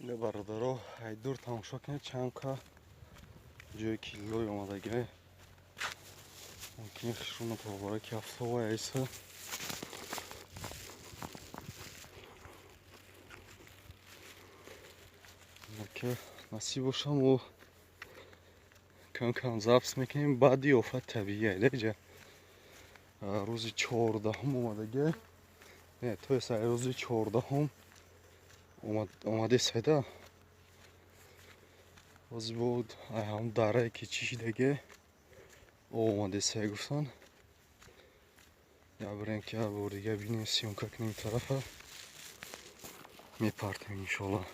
Ина бародаро, ай дур тамошо кунед, чанд ка ҷое ки лой омадагӣ. Мумкин хишруна побора ки ҳафтовай айса. Ки насиб бошам, о кам кам запис мекунем. Баъди офат табиӣ айдаҷа рӯзи 14-ум омадагӣ. Не, то есть ай рӯзи 14-ум омадесайда. Боз буд ай ҳам дарае ки чӣ шидаге омадесай гуфтан. Я бирем ки як бор дига бинем, съёмка кунем, тарафа мепартем иншоалло.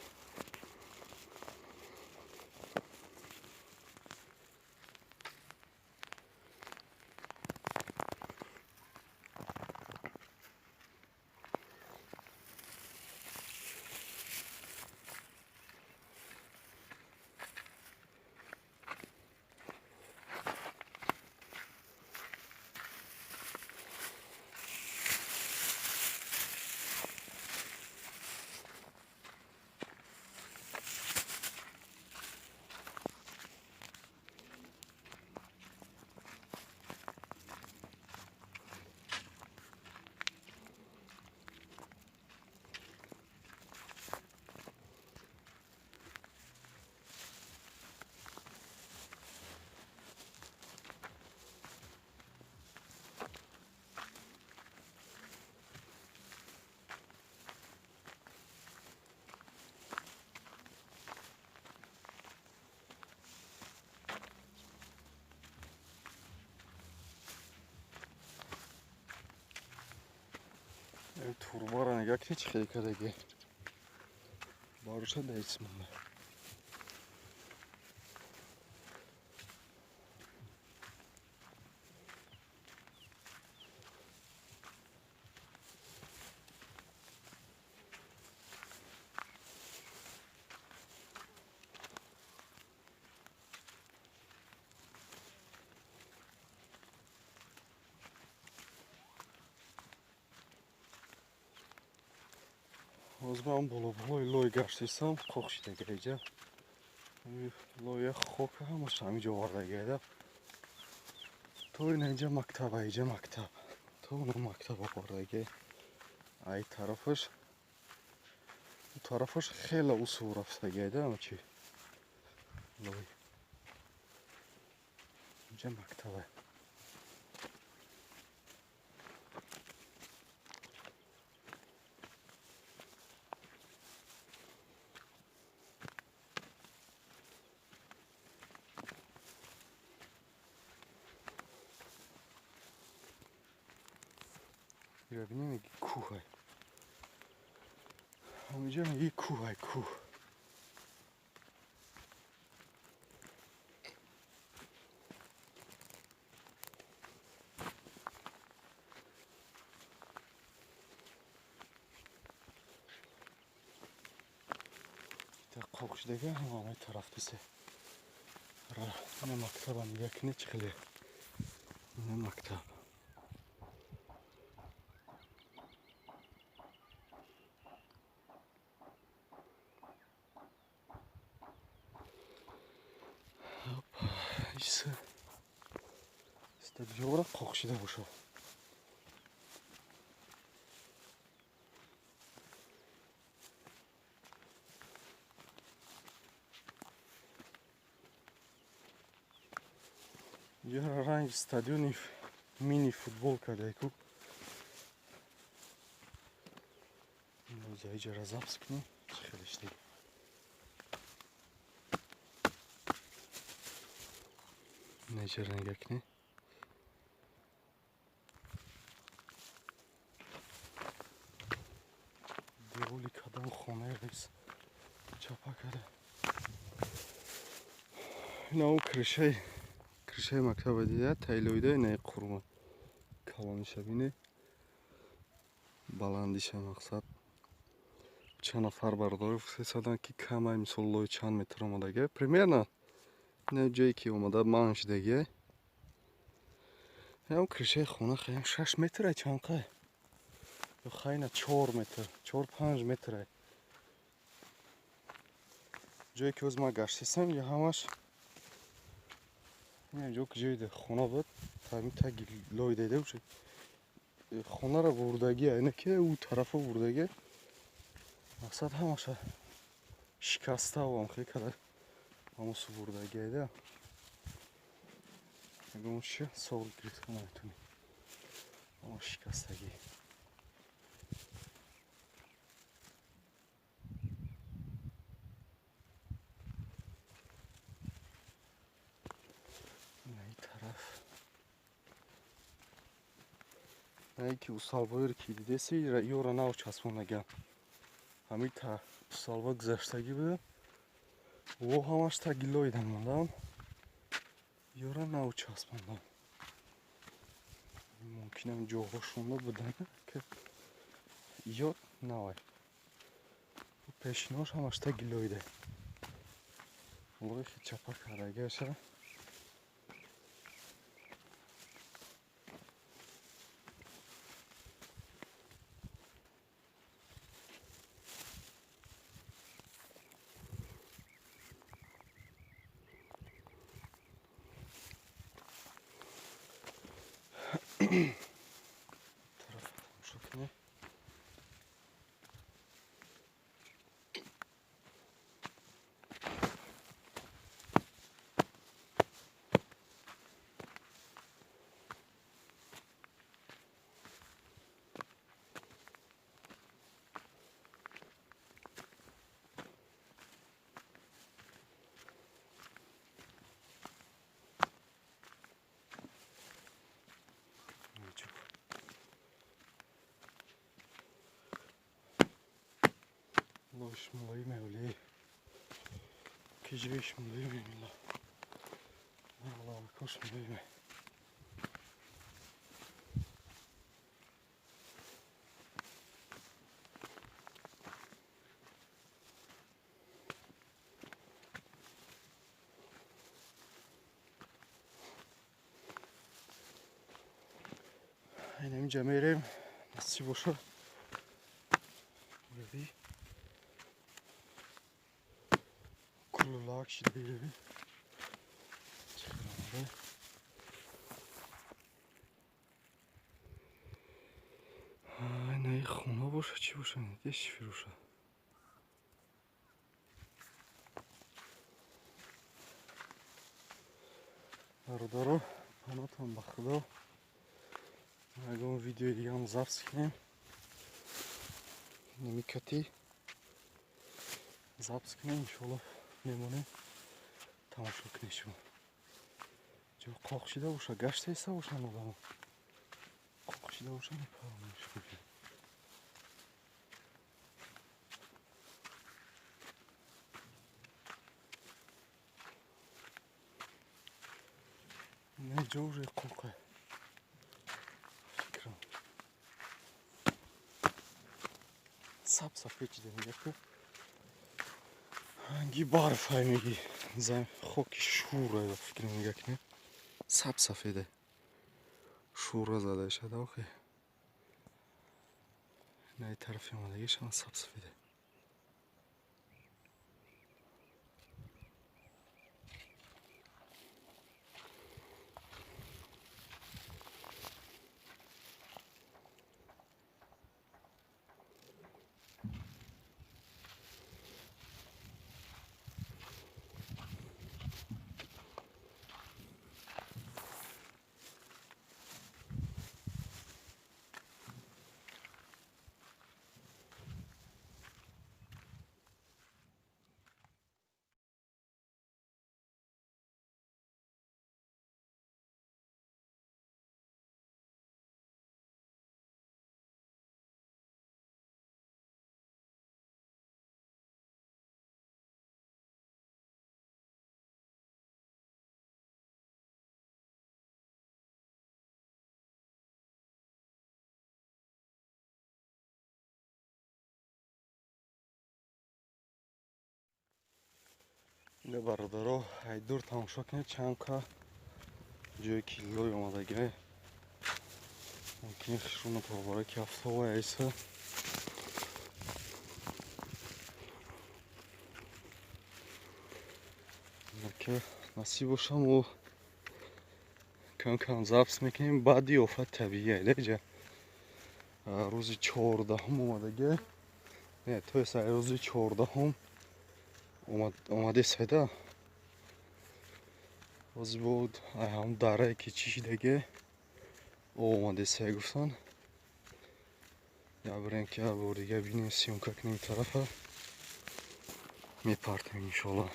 Турбаро нигаҳ кунед, чӣ хеле кардаги. Бароша даис монда. Ҳоз ман боло-болои лой гаштисам, қоқ шидаги иҷа. Лоя хока ҳамаш ҳамиҷо овардагида. То ина иҷа мактаба, иҷа мактаб. То она мактаб овардаги. Ай тарафаш, у тарафаш хеле усу рафтагида ҳамачи. Лой. Иҷа мактаба. Ира бинем, меги кӯҳай. Ҳамиҷа меги кӯҳай, кӯҳ. Қоқ шидага ҳамаи тараф дисе. Ина мактаба нигаҳ кунед, чӣ хеле. Ина мактаб. Иса. Стадионро қоқ шида бошад. Инҷа ранги стадиони мини футбол кардаку. Иҷара запис кунем, чӣ хеле шидаги. Иҷара нигаҳ кунед. Деволи кадом хонаи рис чапа карда. Ина у крышаи мактаба дида, тайлоида инаи қурма калониша бине. Баландиша мақсад. Чанд нафар бародаро фисадан ки камай, мисол лой чанд метр омадага. Примерно ина ҷое ки омада ман шидаги. Ям крышаи хона хаям 6 метр ай чанд қай? Ё хайна 4 метр, 4-5 метр ай. Ҷое ки ҳоз ман гаштисам, инҷа ҳамаш инҷо ки ҷои хона буд, ҳамин таги лой деда бошед. Хонаро бурдагӣ, ина ки ӯ тарафа бурдагӣ. Мақсад ҳамаша шикаставам хеле када ҳамосу бурдагӣ айда. Ягон чи савол гирифта наметонӣ. Ҳама шикастагӣ. Ки усалбоеро ки дидеси, ёра нав часпонаган. Ҳамин та усалба гузаштагӣ буда. Во ҳамаш таги лойда мондам. Ёра нав часпондам. Мумкинам ҷоҳошонда будан, ки ё навай. Пешинош ҳамаш таги лойда. Лой хел чапа кардагаша. Тараф тамошо кунем. Лой мевли. Кижвиш мулой мила. Аллах кош мулой. Инам ҷамерем насиб боша. Беби. Кулулак шида беби. Чиқарамада. Ай, хона боша, чӣ боша, деш фируша. Бародаро, панотон ба Худо. Ягон видеои дигаам запис кунем. Намикати запис кунем, иншоалло мемонем. Тамошо кунед шумо. Ҷо қоқ шида боша, гашта иста бошанд одамо. Қоқ шида боша, мепаронем шумо. Не ҷо уже қоқа. Фикрам. Саб сафед чида мега ку. Ранги барф ай меги. Хоки шур ай фикр мега ки не. Саб сафеде. Шура зада шада охе. На тарафи омадагиш ҳама саб сафеде. Ина бародаро, ай дур тамошо кунед чанд ка ҷое ки лой омадагӣ. Мумкин хишруна побора ки ҳафтаҳои айса. Ки насиб бошам, о кам кам запись мекунем. Баъди офат табиӣ айда рӯзи 14-ум омадаги, не, то есть рӯзи 14-ум омадесайда. Боз буд ҳам дарае ки чӣ шидаги омадесай гуфтан. Я бирем, ки як бор дига бинем, съёмка кунем, тарафа мепартем, иншоалло.